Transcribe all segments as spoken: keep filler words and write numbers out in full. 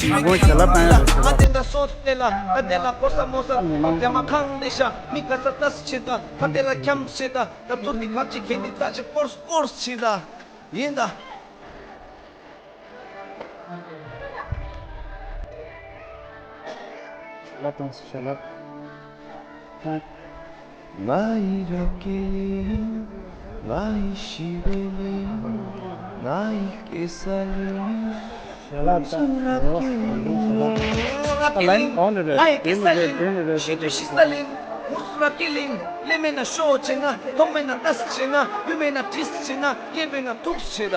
ང་དགོངས་བྱ་ལ་བཏང་ཡ་རེད་ཟེར་བ། ཨ་དེ་འདྲ་སོ་དེ་ལ་ཨ་དེ་ལ་གོ་ས་མོ་ས་དེ་མ་ཁང་དེ་ཤ་མི་ག་ས་ཏ་སི་ཆེ་ད་ཕ་དེ་ལ་ཁྱམས་ཆེ་ད་ད་ཐུར་ནི་ཁ་ཅིག་གན་དི་ད་ཅི་སྐོར་སྐོར་ཆེ་ད་ཡིན་ད། ལ་དང་སུ་ཤ་ལ། ང་ཡི་རབ་རྒྱས་གླིང་། ང་ཡི་ཞི་བའི་གླིང་། ང་ཡི་སྐྱེ་ས་གླིང་། ཞལ་ལག་བཏང་། ཞལ་ལག་བཏང་། ཨ་ལན་འོང་ནི་རེད། ང་ཡི་སྐྱེ་ས་གླིང་། ཞི་དུས་ཞི་ས་གླིང་། ཧུར་སུ་རབ་རྒྱས་གླིང་། ལས་མེད་ན་ཤོ་བྱེད་ན། མཐོང་མེད་ན་ཏ་སི་བྱེད་ན། ཡུལ་མེད་ན་བྲིས་སུ་བྱེད་ན། སྐད་མེད་ན་ཐུགས་སུ་བྱེད་ད།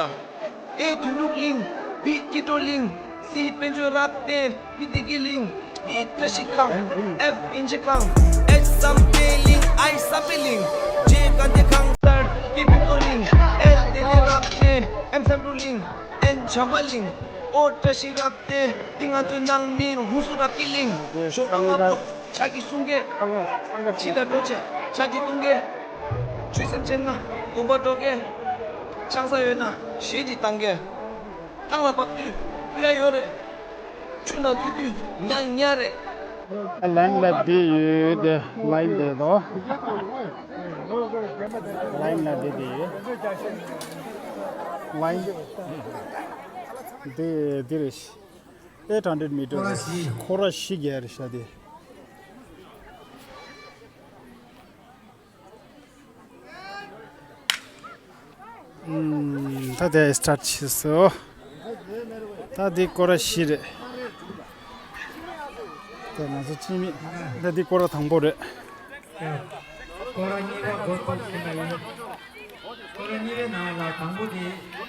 ཨེ་དུས་ལུགས་གླིང་། བི་སྐྱིད་འགྲོ་གླིང་། སི་དཔལ་འབྱོར་རབ་བརྟན། མི་སྡེ་དགེ་གླིང་། ཨི་བཀྲ་ཤིས་ཁང་། ཨེཕ་ཨིན་ཇི་ཁང་། ཨེཆ་བསམ་འཕེལ་གླིང་། ཨའི་བསམ་འཕེལ་གླིང་། ཇེ་དཀའ་ལས་ཁང་། སར་སྐྱིད་སྡུག་གླིང་། ཨེལ་བདེ་ལེགས་རབ་བརྟན། ཨེམ་བསམ་འགྲུབ་གླིང་། ཨེན་བྱམས་པ་གླིང་། ཨོ་བཀྲ་ཤིས་རབ་བརྟན། འདི་ང་ཚོའི་ནང་མི་ཧུན་སུར་རབ་ཀྱི་གླིང་། ཞོགས་པ་ལྔ་པོ་ཕྱག་གི་གསུང་གི། ཕྱི་དང་འགྲོ་ཆེ་ཕྱག་གི་གཏོང་གི། ཆོས་སེམས་ཅན་ལྔ་དགོན་པ་འགྲོ་གི། ཆང་ས་ཡོད་ན་གཞས་ཅིག་བཏང་གི། ཐང་ལ་བབས་དུས་ཕུ་ཡ་ཡོད་རེད། ཆུ་ནང་འཐུང་དུས་ཉག་ཉག་རེད། ལན་ལ་འདི་ཡོད་དེ། ལན་འདི་དོ། ལན་ལ་འདི་འདི་ཡོད། ལན་འདི་འདི་རེད། eight hundred meter ཁོ་ར་བཞི་བརྒྱ་རེད་ཤག་དེ། ད་དེ་སི་ཊར་ཊི་བྱས་སོ། ད་འདི་སྐོར་ར་བཞི་རེད། ད་ང་ཚོ་ཅི་མིན། ད་འདི་སྐོར་ར་དང་པོ་རེད། སྐོར་ར་གཉིས་པ་འགོ་ཚུགས་ཟིན་པ་ཡིན། སྐོར་ར་གཉིས་པའི་ནང་ལ་དང་པོ་དེ་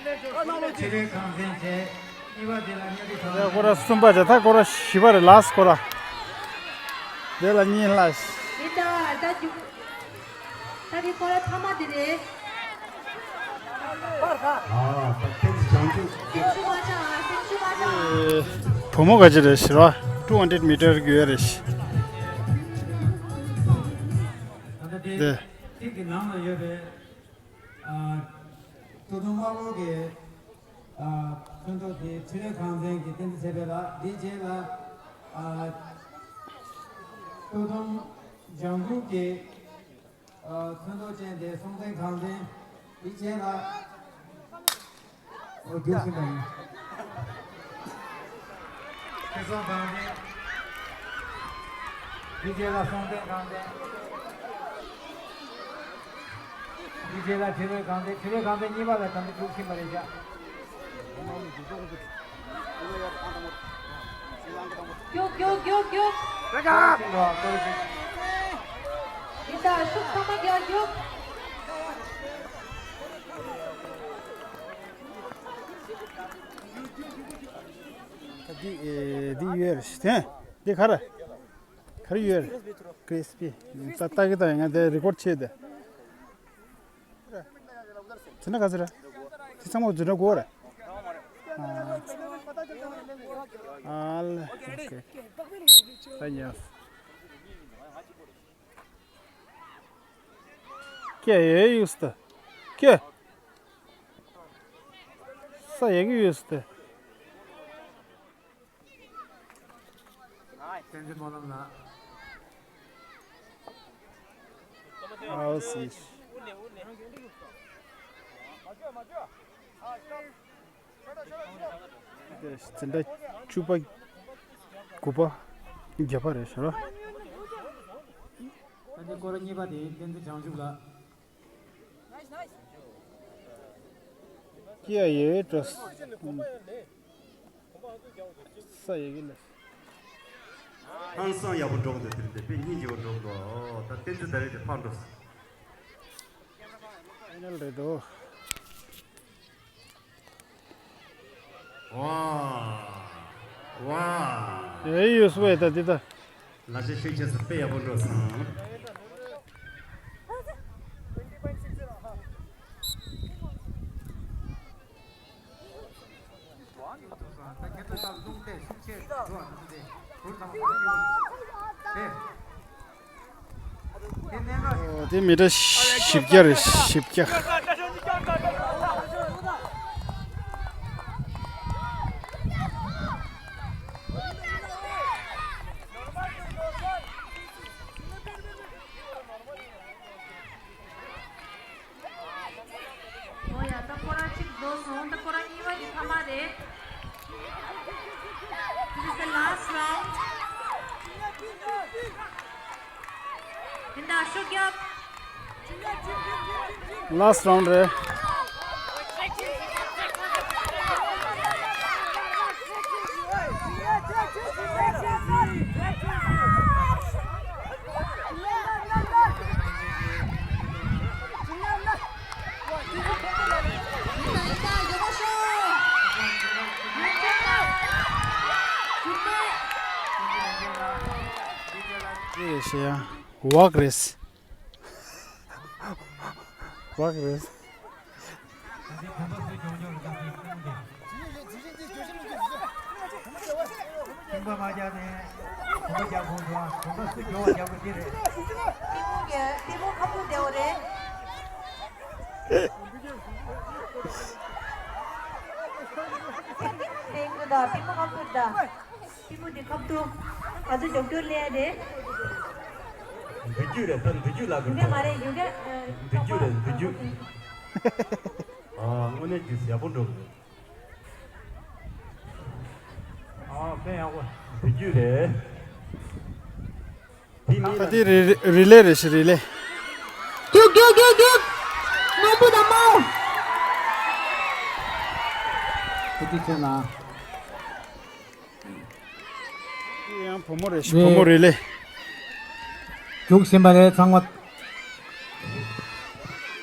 ཕྱི་རོལ་ཁང་ཚན་བྱས། གཉིས་པ་དེ་ལ་གཉའ་ཁྲི་ཁང་། སྐོར་ར་གསུམ་པ་བྱས། ད་སྐོར་ར་བཞི་པ་རེད། ལཱ་སི་སི་སྐོར་ར། དེ་ལ་གཉིས་ལ། ད་དེ་སྐོར་ར་ཐ་མ་དེ་རེད། བུ་མོ་ག་ཅི་རེད་ཟེར་བ། two hundred meter ཡོད་རེད། དེ། ཐིག་གི་ནང་ལ་ཡོད་པའི། ཨ། སྟོད་ཐུང་དམར་པོ་གི། ཨ། ཚོན་མདོག་དེ་ཕྱི་རོལ་ཁང་ཚན་གྱི་བསྟན་འཛིན་ཚེ་འཕེལ་ལགས། དེའི་རྗེས་ལ། ཨ། སྟོད་ཐུང་ལྗང་གུ་གི། ཨ། ཚོན་མདོག་ཅན་དེ་སྲོང་བཙན་ཁང་ཚན། དེའི་རྗེས་ལ། ཨོ། རྒྱུགས་ཟིན་པ་ཡིན། ཁྲི་སྲོང་ཁང་ཚན། དེའི་རྗེས་ལ་སྲོང་བཙན་ཁང་ཚན། དེའི་རྗེས་ལ་ཕྱི་རོལ་ཁང་ཚན། ཕྱི་རོལ་ཁང་ཚན་གཉིས་པ་ལ་ད་ལྟ་རྒྱུགས་ཟིན་པ་རེད་ཤག་རྒྱུགས་རྒྱུགས་རྒྱུགས་རྒྱུགས། རེད་ཤག་ཡིན་ད། ཤུགས་ཚང་མ་རྒྱག་རྒྱུགས། ད་འདི། ཨེ། འདི་ཡོད་རེད་དེ། འདི་ག་རེ། ག་རེ་ཡོད་རེད། ཀི་རི་སི་པི། ད་ལྟ་གི་ད་ང་དེ་རི་ཀོཌ་བྱས་ཏེ། དེ་ན་ག་ཚོད་རེད། དེ་ཚང་མ་རྫུན་ར་དགོས་རེད། ཨ་ལེ། ཨོ་ཁེ། ད་ཉོ། ཀྱེ་ཡེ་ཡུས་ཏ། ཀྱེ། ས་ཡེ་གི་ཡུས་ཏ། བསྟན་འཛིན་སྨོན་ལམ་ལགས། ཨའོ་སི། དེ་འཛིན་གྲྭ་བཅུ་པ། དགུ་པ། བརྒྱད་པ་རེད་ཤག་ར། ད་ནི་སྐོར་ར་གཉིས་པ་དེ་བསྟན་འཛིན་བྱང་ཆུབ་ལགས། ཀྱེ་ཡེ་ཏ། ས་ཡེ་གི་ལ། ཧང་སང་ཡག་པོ་འགྲོ་གི་འདུག་དེ་རིང་དེ་དཔེ་སྙིང་རྗེ་པོ་འགྲོ་གི་འདུག་ཨོ། ད་བསྟན་འཛིན་ད་རེས་དེ་ཕར་འགྲོ། ཕའི་ནལ་རེད་དོ། ཝ། ཝ། ཨེ་ཡོད་སུ་བས་ད་འདི་ད། ལ་ཤ་ཤོད་ཆེ་ས་དཔེ་ཡག་པོ་འགྲོ་སོང་། ཨོ། དེ་མི་ཊར་བཞི་བརྒྱ་རེད། བཞི་བརྒྱ། Last round རེད། ཅི་རེད་ཤེས་ཡ། ཝག་རེད། ཝག་རེད། ཁྱིམ་པ་མ་རྒྱག་ནས་གོམ་པ་རྒྱག་དགོས་འདུག་གོམ་པ་སུ་མགྱོགས་པ་རྒྱག་དགོས་དེ་རེད། ཏི་མུ་གི་ཏི་མུ་ཁ་ཐུག་བདེ་བོ་རེད། ཏི་མུ་ཁ་ཐུག་ད། ཏི་མུ་འདི་ཁ་ཐུག་ང་ཚོ་མགྱོགས་མགྱོགས་ལས་རེད། འདི་རྒྱུ་རེད། ད་འདི་རྒྱུ་ལ་གི་ཡུ་གེ་མ་རེད། ཡུ་གེ་འདི་རྒྱུ་རེད། འདི་རྒྱུ། ཨ་དངོས་གནས་ཀྱི་ཡག་པོ་འགྲོ་གི་རེད། ཨ་དཔེ་ཡག་པོ། བུ་རྒྱུད་རེད། དེ་མིན་ལ། དེ་རི་རི་ལེ་རེད་ཤི། རི་ལེ། རྒྱུག་རྒྱུག་རྒྱུག་རྒྱུག་སྔོན་པོ་དང་དམར་པོ། ཐུགས་རྗེ་ཆེ་གནང་། དེ་ཡང་བུ་མོ་རེད་ཤི། རེད། བུ་མོ་རི་ལེ། རྒྱུག་བཞིན་པ་རེད་ཚང་མ།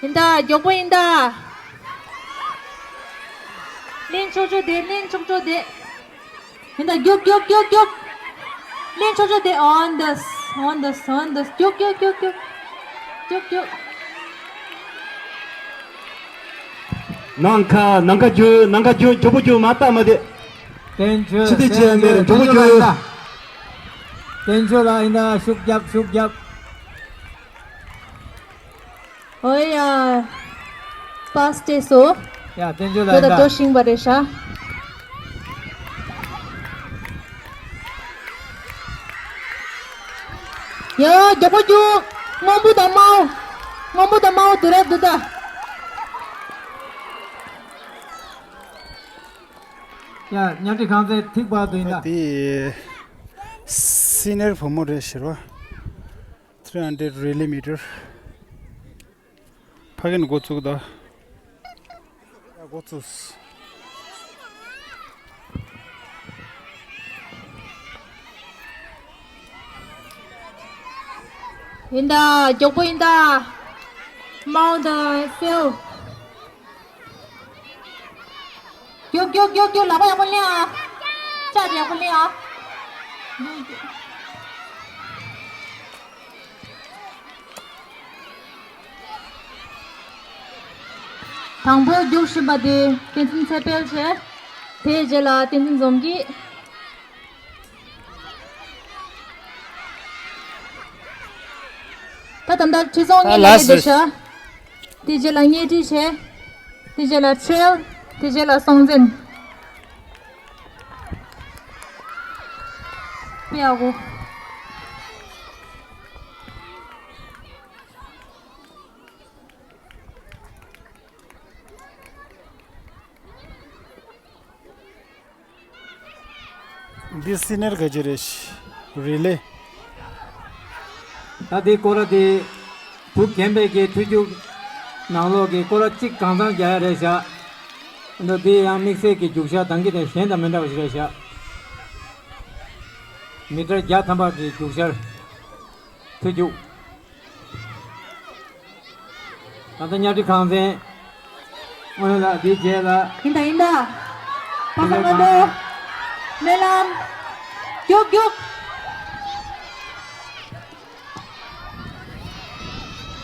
ཡིན་ད། མགྱོགས་པོ་ཡིན་ད། ལེན་ཆོག་ཆོག་དེ། ལེན་ཆོག་ཆོག་དེ། ཡིན་ད། རྒྱུག་རྒྱུག་རྒྱུག་རྒྱུག་ལེན་ཆོག་ཆོག་དེ། འོན་དུ། འོན་དུ། འོན་དུ། རྒྱུག་རྒྱུག་རྒྱུག་རྒྱུག་རྒྱུག་རྒྱུག་ནང་ཁ་ནང་ཁ་རྒྱུག་ནང་ཁ་རྒྱུག་མགྱོགས་པོ་རྒྱུག་མ་བཏང་མ་དེ། བསྟན་ཆོས། ཕྱི་དེ་བྱས་མེད་རེད། མགྱོགས་པོ་རྒྱུག་ཡོད། བསྟན་ཆོས་ལ་ཡིན་ད། ཤུགས་རྒྱབ། ཤུགས་རྒྱབ། ཨོ་ཡ། པཱས་སྤྲད་སོང་། ཡ་བསྟན་ཆོས་ལ་ཡོད་ད། ཡིན་ད། ཏོ་ཤིང་བ་རེད་ཤག་ཡ་མགྱོགས་པོ་རྒྱུག་སྔོན་པོ་དང་དམར་པོ། སྔོན་པོ་དང་དམར་པོ་དུ་ར་དུ་ད། ཡ་གཉའ་ཁྲི་ཁང་ཚན་ཐིག་བར་དུ་ཡིན་ད། དེ་སི་ནེར་བུ་མོ་རེད་ཤི་རོ། three hundred relay meter། ཕ་གི་ནས་འགོ་བཙུགས་ད། ཡ་འགོ་བཙུགས། ཡིན་ད། མགྱོགས་པོ་ཡིན་ད། དམར་པོ་དང་སེའུ། རྒྱུག་རྒྱུག་རྒྱུག་རྒྱུག་ལག་པ་ཡག་པོ་ལེན་ཨ། ལྕགས་ཡག་པོ་ལེན་ཨ། དང་པོ་རྒྱུག་བཞིན་པ་དེ་བསྟན་འཛིན་ཚེ་འཕེལ་བྱས། དེའི་རྗེས་ལ་བསྟན་འཛིན་འཛོམས་སྐྱིད། ད་ད་ལྟ་ཁྲི་སྲོང་ད་གཉིས་ལ་ལ་ཡོད་དེ་ཤ། དེ་རྗེས་ལ་གཉའ་ཁྲི་བྱས། དེ་རྗེས་ལ་ཁྲེལ། དེ་རྗེས་ལ་སྲོང་བཙན། པེ་ཨ་གོ། འདི་སི་ནེར་ག་ཅི་རེད། རི་ལེ། ད་འདི་སྐོར་ར་དེ་བུ་རྒན་པའི་གི་ཐུགས་རྒྱུགས་ནང་ལོགས་ཀྱི་སྐོར་ར་གཅིག་གང་ཚང་རྒྱག་ཡ་རེད་ཤག་འདི་འདི་ཡང་དམིགས་བསལ་གྱི་རྒྱུག་ཤར་དང་གི་དེ་གཞན་དང་མི་འདྲ་བ་ཞིག་རེད་ཤག་མི་ཊར་བརྒྱ་ཐམ་པ་གི་རྒྱུག་ཤར་ཐུགས་རྒྱུགས། ད་ལྟ་གཉའ་ཁྲི་ཁང་ཚན། སྔོན་ལ་འདི་རྗེས་ལ། ཡིན་ད་ཡིན་ད། ཕ་ཁ་མ་འདུག་སྨོན་ལམ། རྒྱུག་རྒྱུག་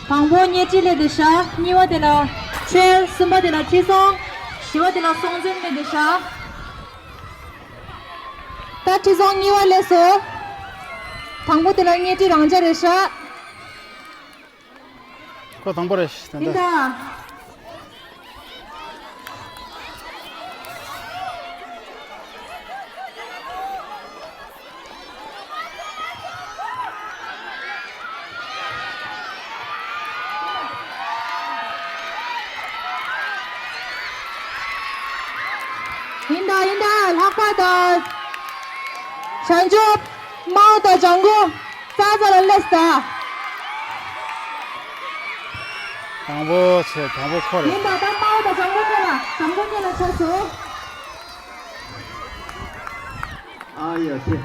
དང་པོ་གཉའ་ཁྲི་ལས་དེ་ཤ། གཉིས་པ་དེ་ལ་ཁྲེལ། གསུམ་པ་དེ་ལ་ཁྲི་སྲོང་། བཞི་པ་དེ་ལ་སྲོང་བཙན་ལས་དེ་ཤ། ད་ཁྲི་སྲོང་གཉིས་པ་ལས་སོ། དང་པོ་དེ་ལ་གཉའ་ཁྲི་རང་འཇགས་རེད་ཤག་ཁོ་དང་པོ་རེད་ད་ཡིན་ད། ད། ཡིན་ད་ཡིན་ད། ལྷག་པ་དང་། བྱང་ཆུབ། དམར་པོ་དང་ལྗང་གུ། ད་ཚ་ལ་ལེས་ད། དང་པོ་ཆེ་དང་པོ་ཁོ་རེད། ཡིན་ད་ད་དམར་པོ་དང་ལྗང་གུ་གཉིས་ལ་ལྗང་གུ་གཉིས་ལ་ཆགས་སོང་། ཨ་ཡ་ཆེ།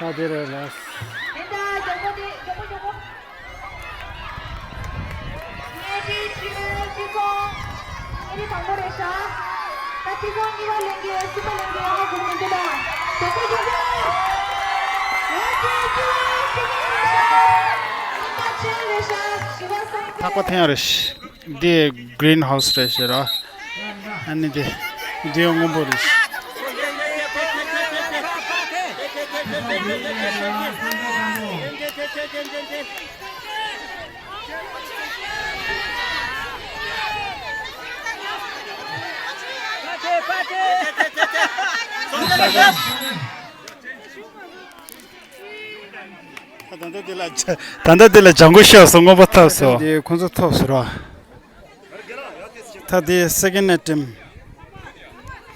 ད་དེ་རེད་ལགས། ངེད་ཀྱི་ཁྱི་ཁྱི་ཚོ་ངེད་ཀྱི་དང་པོ་རེད་ཤག་ད་ཁྱི་ཚོ་གཉིས་པ་ལེན་གྱི་གསུམ་པ་ལེན་གྱི་ཡག་པོ་གོ་མི་འདུག་ད། དེ་ཚོ་ཁྱི་ཚོ་ངེད་ཀྱི་ཁྱི་ཁྱི་ཚོ་རེད་ཤག་གསུམ་པ་ཆེན་རེད་ཤག་བཞི་པ་སངས་ཐག་པ་འཐེན་ཡ་རེད། འདི་green house རེད་ཟེར་ར། ཨ་ནི་འདི་འདི་སྔོན་པོ་རེད། ད་ལྟ་འདི་ལ་ལྗང་གུ་ཤོར་སོང་། སྔོན་པོ་ཐོབ་སོང་། འདི་ཁོང་ཚོ་ཐོབ་སོང་ར། ད་དེ་second attempt།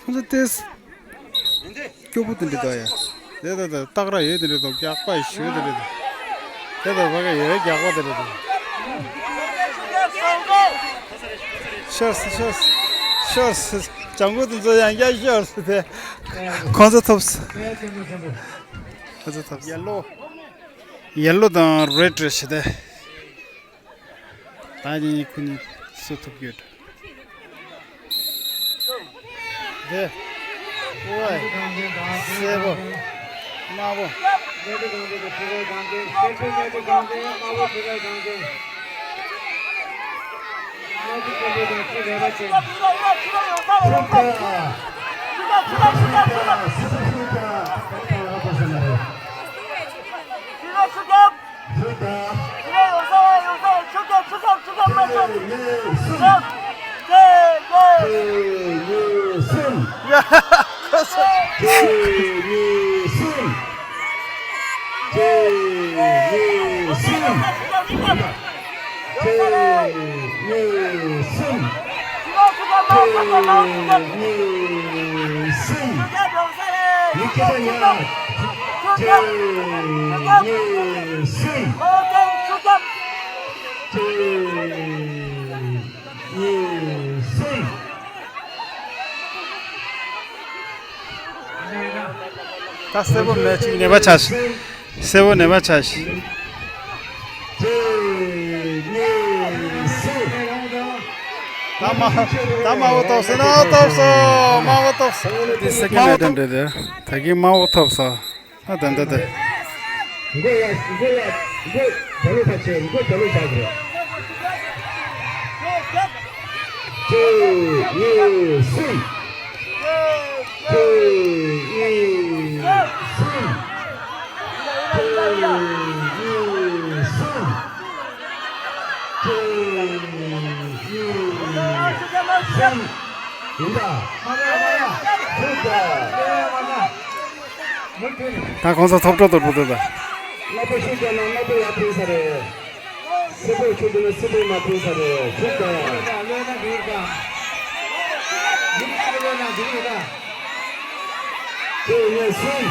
ཁོང་ཚོ་དེ་སྐྱོ་པོ་དེ་འདྲ་འདུག་ཡ། དེ་ད་ད་སྟག་ར་ཡོད་དེ་འདྲ་འདུག་རྒྱག་པ་ཞུ་དེ་འདྲ་འདུག་དེ་ད་བ་ག་ཡོད་རྒྱག་པ་དེ་འདྲ་འདུག་ཤོར་སོང་ཤོར་སོང་ཤོར་སོང་། ལྗང་གུ་དེ་ཚོ་ཡང་བསྐྱར་ཤོར་སོང་དེ། ཁོང་ཚོ་ཐོབ་སོང་། ཁོང་ཚོ་ཐོབ་སོང་། ཡེ་ལོ། ཡེ་ལོ་དང་རེད་རེད་ཞེས་ཏེ། ད་ནི་ཁོ་གཉིས་སུ་ཐུབ་ཡོད། དེ། ཨོའི། སེར་པོ། དམར་པོ། ད་སེར་པོ་མེད་ཅིག་ནད་པ་ཆགས་ཤིག་སེར་པོ་ནད་པ་ཆགས་ཤིག་ད་མ་ད་མ་འོ་ཐོབ་སོང་། ན་འོ་ཐོབ་སོང་། མ་འོ་ཐོབ་སོང་། འདི་སེ་ཀེན་ཨེ་ཊེམ་ཊི་རེད། ད་གིན་མ་འོ་ཐོབ་སོང་། ཨ་ད་ད་ད། མགོ་ཡ་མགོ་ཡ་མགོ་ད་ལོ་ཕ་ཆེ་མགོ་ད་ལོ་བཞག་དགོས། གཅིག་གཉིས་གསུམ། གཅིག་གཉིས་གསུམ། གཅིག་གཉིས་གསུམ། གཅིག་གཉིས་གསུམ། ཡིན་ད། ཧུ་ད། ད་གོང་ས་ཐོབ་གྲོགས་དོར་པོ་དོར་པ། སློབ་པོ་ཤུགས་རྒྱག་ན་སློབ་པོ་ཡར་ཐོན་ས་རེད། སེར་པོ་ཆུ་འདི་ན་སེར་པོ་མ་ཐོན་ས་རེད། ཤུགས་རྒྱག་ཡ། གཅིག་གཉིས་གསུམ།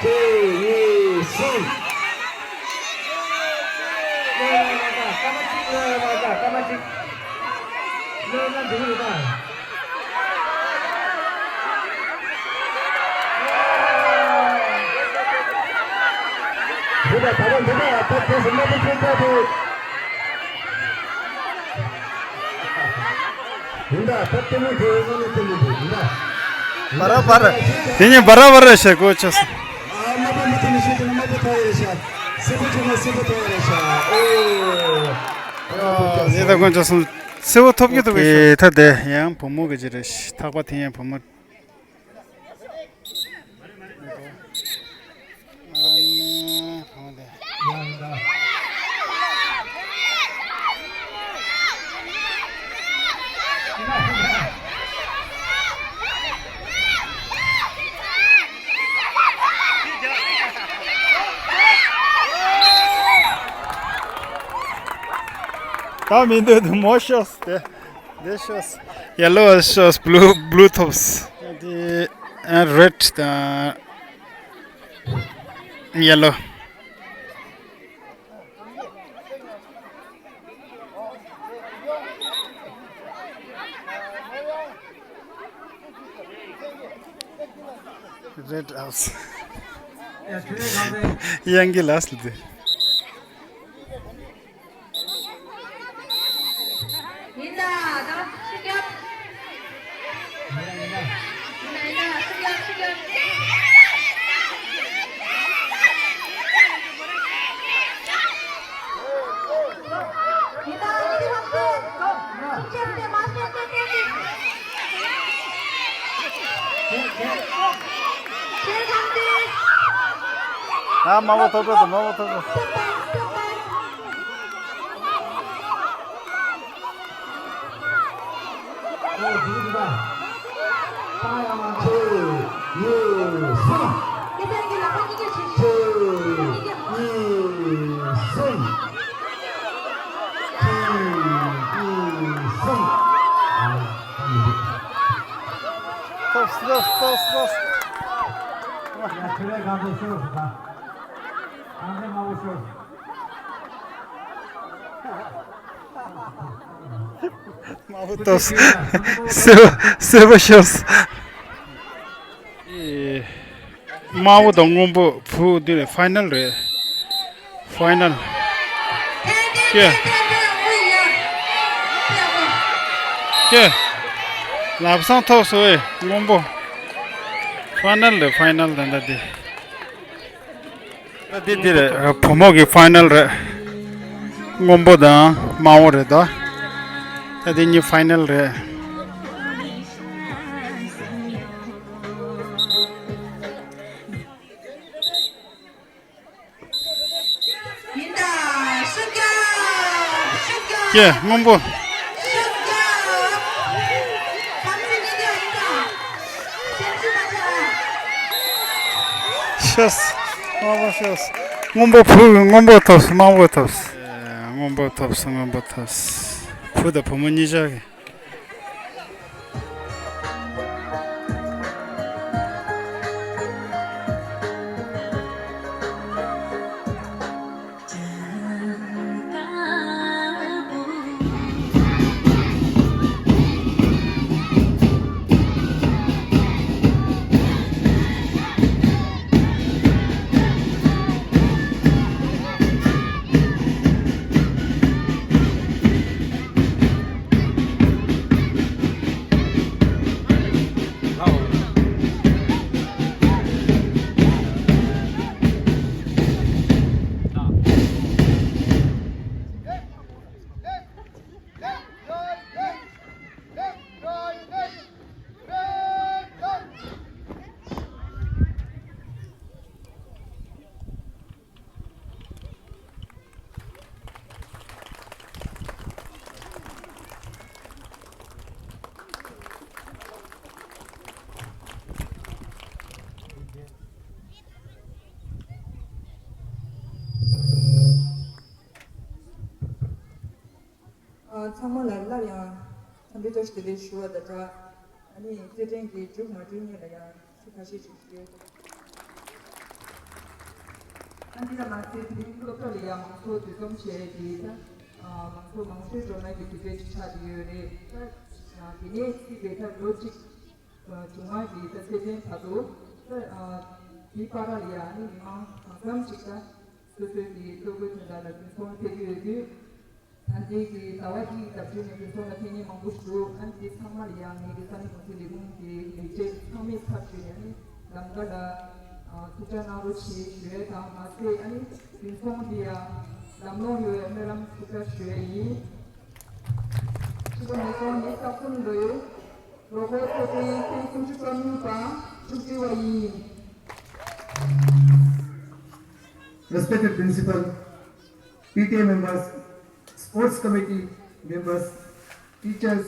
གཅིག་གཉིས་གསུམ། སྐར་མ་གཅིག་སླེབས་ཡོད་པ་འདྲ། སྐར་མ་གཅིག་སླེབས་ན་འགྲིག་གི་རེད་ད། འགྲིག་པ་ད་ལྟ་འགྲིག་པ་ད་དེ་སུ་མ་ཐུབ་ཁྱོད་ཐོག་ཏུ། ཡིན་ད། ད་ལྟད་མོ་དེ་ངོ་ནས་ལྟད་མོ་འདུག་ཡིན་ད། བ་ར་བ་ར། དེ་ཉིད་བ་ར་བ་ར་བྱེད་དགོས་ཆོག་སོང་། ཨ་དམར་པོ་མི་ཐོན་ནས་ཤོད་ཀྱི་ན། དམར་པོ་ཐོན་ཡོད་རེད་ཤག་སེར་པོ་ཐོན་ན་སེར་པོ་ཐོན་ཡོད་རེད་ཤག་ཨོ། ཨ་ཡེ་ད་དགོས་ཆོག་སོང་། སེར་པོ་ཐོབ་ཀྱི་འདུག་གི་ཤག་ད་དེ་ཡང་བུ་མོ་གི་ཅི་རེད། ཐག་པ་དེ་ཡང་བུ་མོ། ད་མི་འདོད་དུ་མོ་ཤོས་ཏེ། འདི་ཤོས། ཡེ་ལོ་ཤོས། བྷུ་ལུ། བྷུ་ལུ་ཐོབས། འདི་ཨ་རེད་དང་ཡེ་ལོ། རེད་ཨའུ་སི། ཡང་གི་ལ་སི་ལ་དེ། ཡིན་ད། ད་ཤི་རྒྱབ། ཡིན་ད། ཡིན་ད། ཤི་རྒྱབ། ཤི་རྒྱབ། ཡིན་ད། ཡིན་ད། ཤི་རྒྱབ་དེ་མ་ཤི་རྒྱབ་དེ་དེ། ཨ་དམར་པོ་ཐོབ་འགྲོ་དང་། དམར་པོ་ཐོབ་འགྲོ། ཐོབ་སོང་། ཐོབ་སོང་། ཐོབ་སོང་། ཡ། ཁྱོད་རང་གང་དུ་ཤོར་སོང་ད། གང་དུ་མ་བོ་ཤོར་སོང་། དམར་པོ་ཐོབ་སོང་། སེར་པོ། སེར་པོ་ཤོར་སོང་། ཨེ། དམར་པོ་དང་སྔོན་པོ་བུ་འདི་རེད། ཕའི་ནལ་རེད། ཕའི་ནལ། ཀྱེ། ཀྱེ། ལམ་སང་ཐོབ་སོང་བས་སྔོན་པོ། ཕའི་ནལ་རེད། ཕའི་ནལ་ད་ལྟ་འདི། ད་འདི་འདི་རེད། བུ་མོ་གི་ཕའི་ནལ་རེད། སྔོན་པོ་དང་དམར་པོ་རེད་ད། ད་འདི་གཉིས་ཕའི་ནལ་རེད། ཡིན་ད། ཤུགས་རྒྱབ། ཤུགས་རྒྱབ། ཀྱེ། སྔོན་པོ། ཤུགས་རྒྱབ། བསམ་ཚུལ་གཉིས་ཀ་ཡིན་ད། སེམས་ཤུགས་མ་ཆག་ཤོས། དམར་པོ་ཤོས། སྔོན་པོ་བུ། སྔོན་པོ་ཐོབ་སོང་། དམར་པོ་ཐོབ་སོང་། སྔོན་པོ་ཐོབ་སོང་། སྔོན་པོ་ཐོབ་སོང་། བུ་དང་བུ་མོ་གཉིས་ཆ་གི། ཨ། ཚང་མ་ལ་སླར་ཡང་འཚམས་འདྲི་བཀྲ་ཤིས་བདེ་ལེགས་ཞུ་བ་དང་སྦྲགས། ཨ་ནི་རྩེད་འགྲན་གྱི་མཇུག་མ་གྲོལ་སྔོན་ལ་ཡང་ཚིག་ཁ་ཤས་ཤིག་ཞུ། ཨ། འདི་ལ་མ་ཟད་དེ་རིང་སློབ་གྲྭ་ལ་ཡང་མང་ཚོགས་འདུ་འཛོམས་བྱས་ཏེ་ད། ཨ། མང་ཚོགས་མང་ཤོས་འགྲོ་ན་གི་དུས་ཚོད་ཅིག་ཆགས་ཀྱི་ཡོད་རེད་ད། ཨ། དེ་ནས་བརྩིས་པའི་ད་ལོ་གཅིག་ཨ། བྱུང་བ་གི་ད་རྩེད་འགྲན་བར་དུ་ད། ཨ། དེའི་བར་ལ་ཡང་ནི་མི་མང་གང་འཚམ་ཞིག་ད་སོ་སོའི་གི་ལྟོ་གོས་དོན་དག་ལ་འཛིན་སྐྱོང་ཐེབས་ཀྱི་ཡོད་དུས། ཨ་ནི་དེ་གི་ཟླ་བ་འདིའི་ཟླ་བཅུ་ནས་དེ་ཚོ་ལ་ཕེབས་མཁན་མང་པོ་ཞིག་འདུག་ཨ་ནི་དེ་ཚང་མ་ལ་ཡང་ངེད་ཀྱི་ས་གནས་གོང་ཚད་ལས་ཁུངས་ཀྱི་ལས་བྱེད་ཚང་མའི་ཚབ་ཞུས་ནས་ཨ་ནི་ལམ་ཀ་ལ་ཨ་ཐུགས་ཅག་གནང་རོགས་བྱེད་ཞུ་ཡས་དང་མ་ཟད། ཨ་ནི་དེ་ཚོ་འདི་ཡང་ལམ་ལྷོང་ཡོང་བའི་སྨོན་ལམ་ཐུགས་ཅག་ཞུ་ཡས་ཡིན། ཕྱི་ལོ་ཉིས་སྟོང་ཉི་ཤུ་རྩ་གསུམ་ལོའི་ལོ་འཁོར་ཚེས་བརྟན་ཐེངས་སུམ་ཅུ་རྩ་གཉིས་པ་བཞུགས་ཁྲི་བ་ཡིན། Respected Principal, P T A members, Sports Committee members, teachers,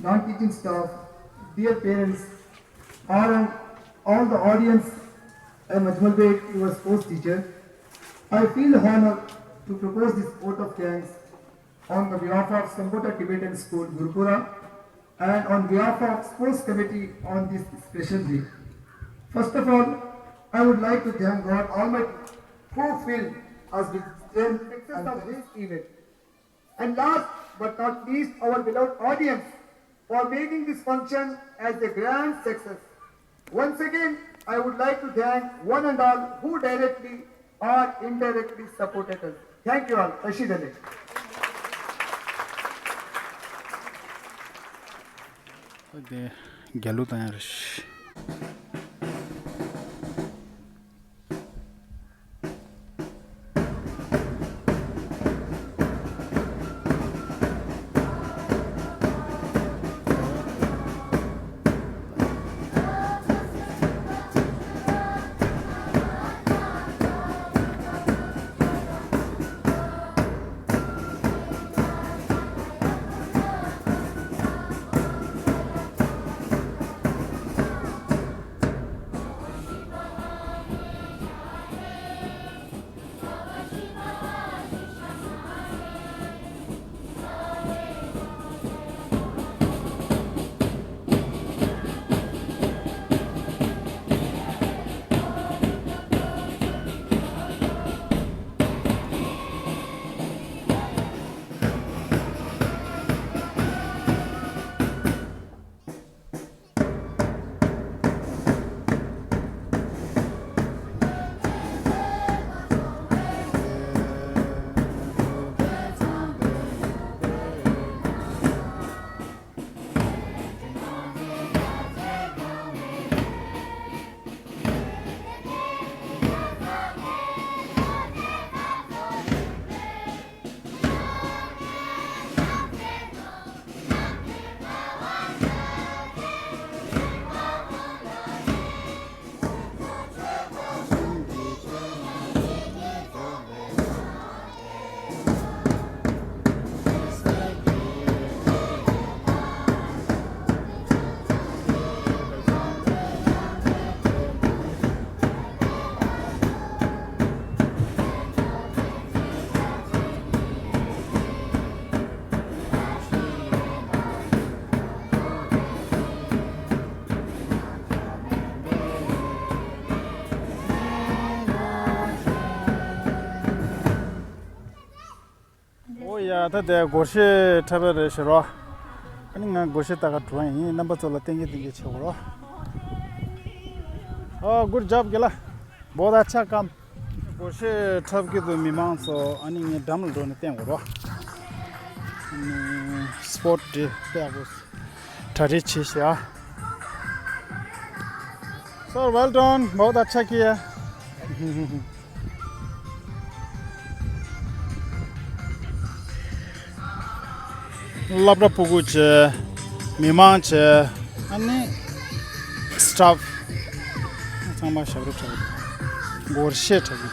non-teaching staff, dear parents, all and all the audience, I am Ajmal Beg, your sports teacher. I feel honored to propose this vote of thanks on the behalf of Sambhota Tibetan School, Gurpura, and on behalf of Sports Committee on this special day. First of all, I would like to thank God Almighty who filled us with strength and success of this event. And last but not least, our beloved audience for making this function as a grand success. Once again, I would like to thank one and all who directly or indirectly supported us. Thank you all. Tashi Dale. དེ་རྒྱ་ལུགས་དང་ཡང་རེད། ཨོ་ཡ། ད་དེ་སྒོར་གཞས་འཁྲབ་པ་རེད་ཤག་རོ། ཨ་ནི་ང་སྒོར་གཞས་ལྟ་ག་འགྲོ་ཡ་ཡིན། རྣམ་པ་ཚོ་ལ་བསྟན་གྱི་བསྟན་གྱི་བྱེད་དགོས་རོ། ཨོ། Good job, Gela. बहुत अच्छा काम. སྒོར་གཞས་འཁྲབ་ཀྱི་འདུག་མི་མང་ཚོ། ཨ་ནི་ངས་འགྲམ་ལ་འགྲོ་ནས་བསྟན་དགོས་རོ། ཨ་ནི་སི་པོཊ་དེ་དཔེ་ཡག་པོ། གྲ་སྒྲིག་བྱས་ཤག Sir, well done. बहुत अच्छा किया. སློབ་གྲྭ་ཕྲུ་གུ་བྱས། མི་མང་བྱས། ཨ་ནི་སི་ཊཕ་ཚང་མ་ཞབས་བྲོ་འཁྲབ་ཀྱི། སྒོར་གཞས་འཁྲབ་ཀྱི།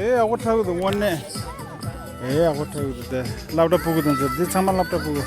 ཨེ་ཡག་པོ་འཁྲབ་ཀྱི་འདུག་དངོས་གནས། ཨེ་ཡག་པོ་འཁྲབ་ཀྱི་འདུག་དེ་སློབ་གྲྭ་ཕྲུ་གུ་དང་ཚོ། འདི་ཚང་མ་སློབ་གྲྭ་ཕྲུ་གུ།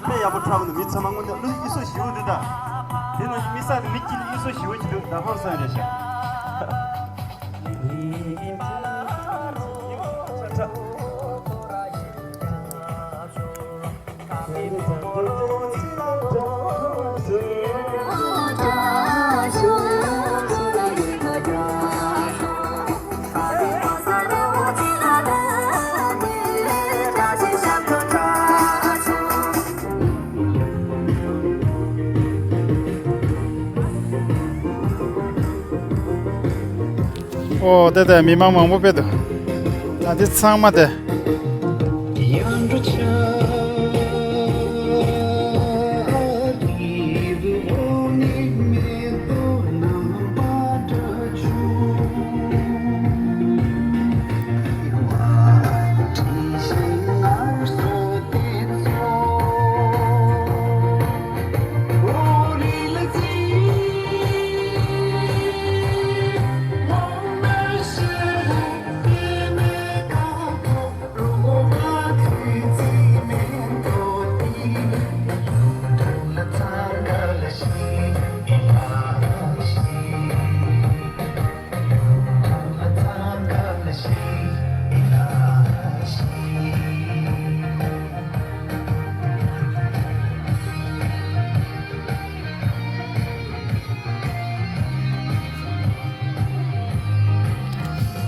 དཔེ་ཡག་པོ་འཁྲབ་འདུག་མི་ཚང་མ་དངོས་གནས་གླུ་གཡུ་སོ་ཞེ་པོ་འདུག་ད། དེ་ནང་བཞིན་དམིགས་བསལ་དུ་མི་གཅིག་ལ་གཡུ་སོ་ཞེ་པོ་ཅིག་འདུག་ད་ཧང་སང་རེད་ཤག་ཨོ་དེ་དེ་མི་མང་མང་པོ་དཔེ་འདུག་ད་འདི་ཚང་མ་དེ།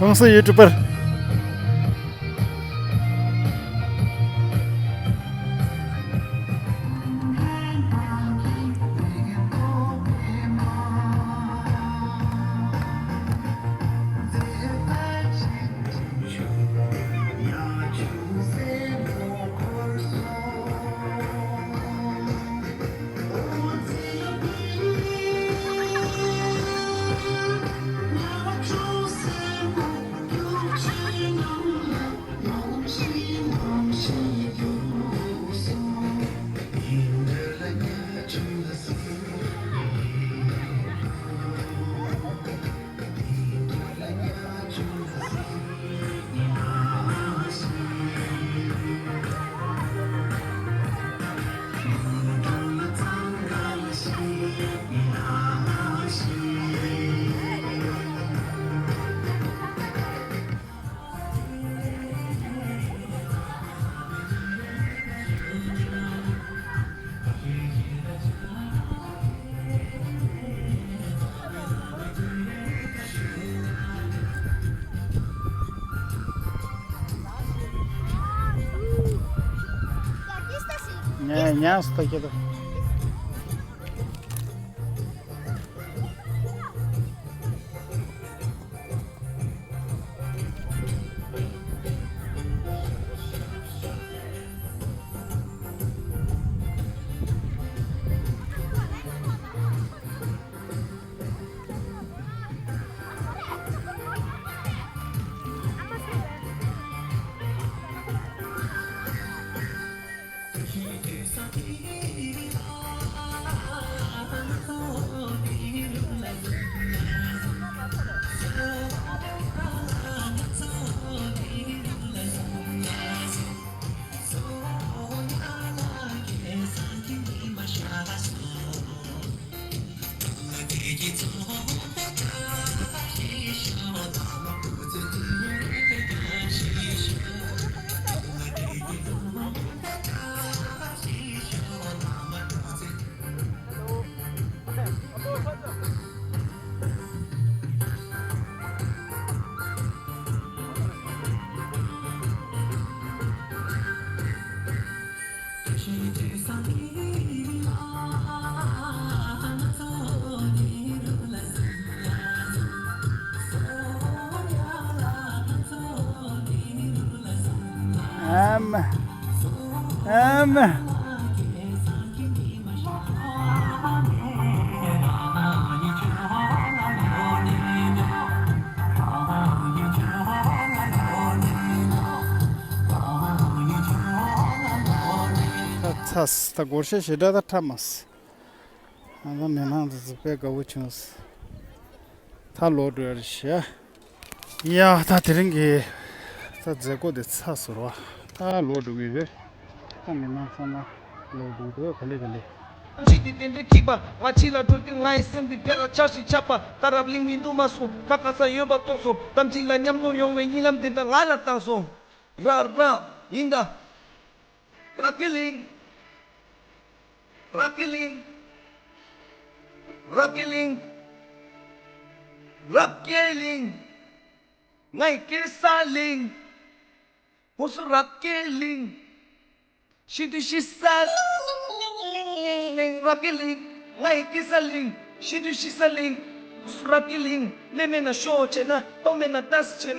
ཧོང་སུ་ཡུ་ཊུབ་པར། ངས་ཉམས་སུ་ཐག་གི་འདུག་ཨམ། ཨམ། ད་ཚ་ད་སྒོར་གཞས་ཞེ་དྲག་ད་ཁྲབ་མ་སི། ང་ཚོ་མི་མང་ཚོ་ཚོ་དཔེ་དགའ་བོ་བྱུང་། ད་ལོག་འགྲོ་ཡ་རེད་ཤག་ཡ་ད་དེ་རིང་གི་ད་མཛད་སྒོ་དེ་ཚར་སོང་བ། ད་ལོག་འགྲོ་གི་རེད། ད་མི་མང་ཚང་མ། ལོ་འདུག་འདུག་ག་ལེ་ག་ལེ། གཅིག་འདི་དེ་འདྲའི་གཅིག་པ། ང་གཅིག་ལ་འགྲོ་དུས་ང་ཡི་སེམས་འདི་དེ་ལ་ཆགས་ཤིང་ཆགས་པ། ད་རབ་གླིང་མི་འདུག་མ་སོང་། ཁ་ཁ་ས་ཡོད་པ་རྟོགས་སོང་། གཏམ་གཅིག་ལ་མཉམ་ནོར་ཡོང་བའི་གཉིད་ལམ་འདི་འདྲ་ང་ལ་བཏང་སོང་། ར་ར་ཡིན་ད། རབ་རྒྱས་གླིང་། རབ་རྒྱས་གླིང་། རབ་རྒྱས་གླིང་། རབ་རྒྱས་གླིང་། ང་ཡི་སྐྱེས་ས་གླིང་། ཧུན་སུར་རབ་རྒྱས་གླིང་། ཤི་དུས་ཤི་ས་གླིང་། རབ་རྒྱས་གླིང་། ང་ཡི་སྐྱེས་ས་གླིང་། ཤི་དུས་ཤི་ས་གླིང་། ཧུན་སུར་རབ་རྒྱས་གླིང་། ལས་མེད་ན་ཤོག་བྱས་ན། ལྟོ་མེད་ན་ཏཱས་བྱས་ན།